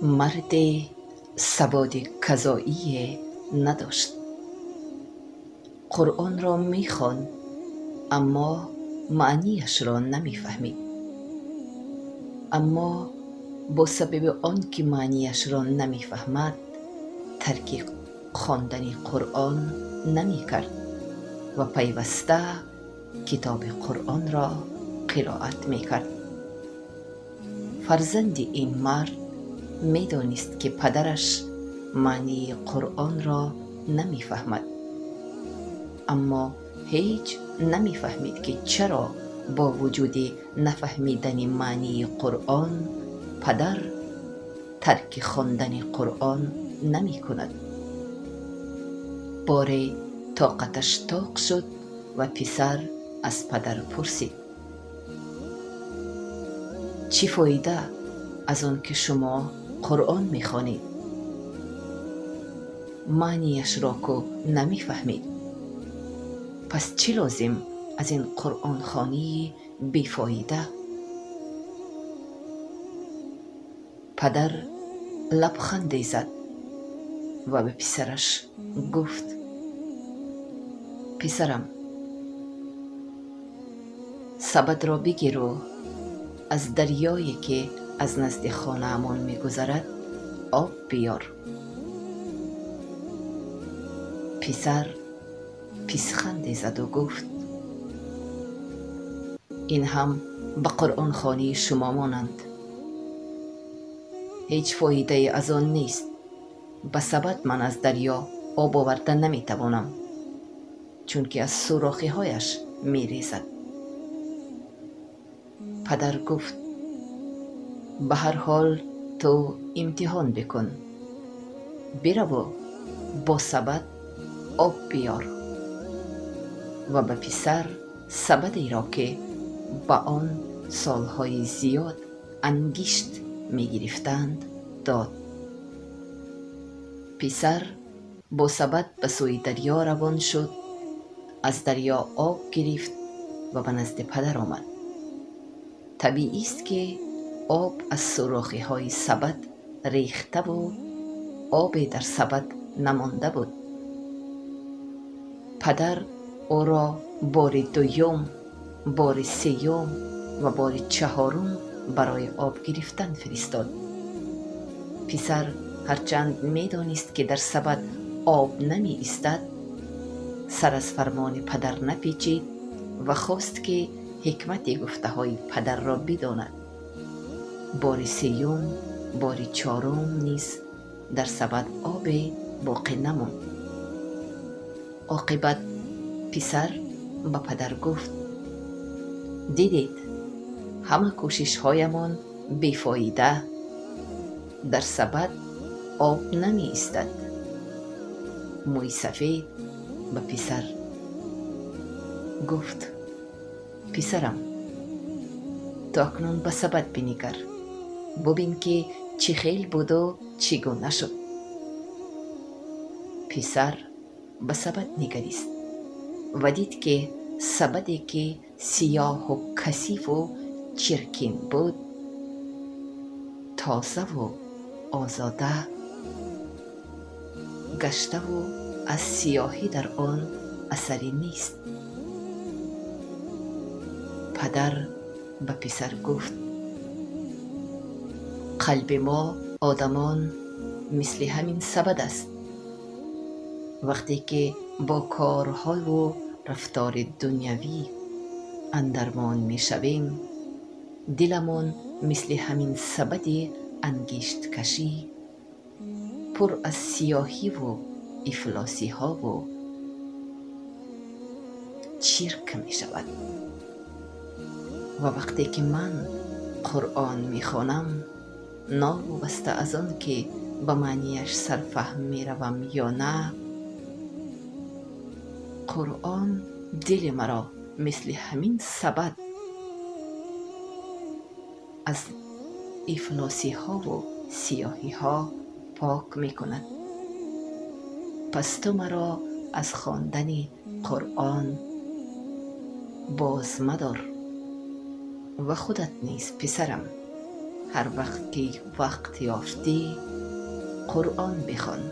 Марде саводи казоие надошт. Қуръонро мехонд, аммо маънияшро намефаҳмид. Аммо бо сабаби он ки маънияшро намефаҳмад, тарки хондани Қуръон намекард ва пайваста китоби Қуръонро қироат мекард. Фарзанди ин мард медонист, ки падараш маънии Қуръонро намефаҳмад, аммо ҳеҷ намефаҳмид, ки чаро бо вуҷуди нафаҳмидани маънии Қуръон падар тарки хондани Қуръон намекунад. Боре тоқаташ тоқ шуд ва писар аз падар пурсид: чӣ фоида аз он ки шумо Қуръон мехонед? Маънияшро ку намефаҳмед. Пас чӣ лозим аз ин қуръонхонии бефоида? Падар лабханде зад ва ба писараш гуфт: писарам, сабадро бигиру аз дарёе ки аз назди хонаамон мегузарад об биёр. Писар писханде заду гуфт: ин ҳам ба қуръонхонии шумо монанд. Ҳеҷ фоидае аз он нест. Ба сабад ман аз дарё об оварда наметавонам, чунки аз сӯрохиҳояш мерезад. Падар гуфт: ба ҳар ҳол ту имтиҳон бикун. Бираву бо сабад об биёр. Ва ба писар сабадеро, ки ба он солҳои зиёд ангишт мегирифтанд, дод. Писар бо сабад ба сӯи дарё равон шуд, аз дарё об гирифт ва ба назди падар омад. Табиист, ки об аз сӯрохиҳои сабад рехтаву обе дар сабад намонда буд. Падар ӯро бори дуюм, бори сеюм ва бори чаҳорум барои об гирифтан фиристод. Писар ҳарчанд медонист, ки дар сабад об намеистад, сар аз фармони падар напечид ва хост, ки ҳикмати гуфтаҳои падарро бидонад. Бори сеюм, бори чорум низ дар сабад обе боқӣ намонд. Оқибат писар ба падар гуфт: дидед, ҳама кӯшишҳоямон бефоида. Дар сабад об намеистад. Мӯйсафед ба писар гуфт: писарам, ту акнун ба сабад бинигар, бубин, ки чӣ хел буду чӣ гуна шуд. Писар ба сабад нигарист ва дид, ки сабаде ки сиёҳу касифу чиркин буд, тозаву озода гаштаву аз сиёҳӣ дар он асаре нест. Падар ба писар гуфт: қалби мо одамон мисли ҳамин сабад аст. Вақте ки бо корҳову рафтори дунявӣ андармон мешавем, диламон мисли ҳамин сабади ангишткашӣ пур аз сиёҳиву ифлосиҳову чирк мешавад. Ва вақте ки ман Қуръон мехонам, новобаста аз он ки ба маънияш сарфаҳм меравам ё на, Қуръон дили маро мисли ҳамин сабад аз ифлосиҳову сиёҳиҳо пок мекунад. Пас ту маро аз хондани Қуръон боз мадор ва худат низ, писарам, Ҳар вақт ки вақт ёфтӣ, Қуръон бихон.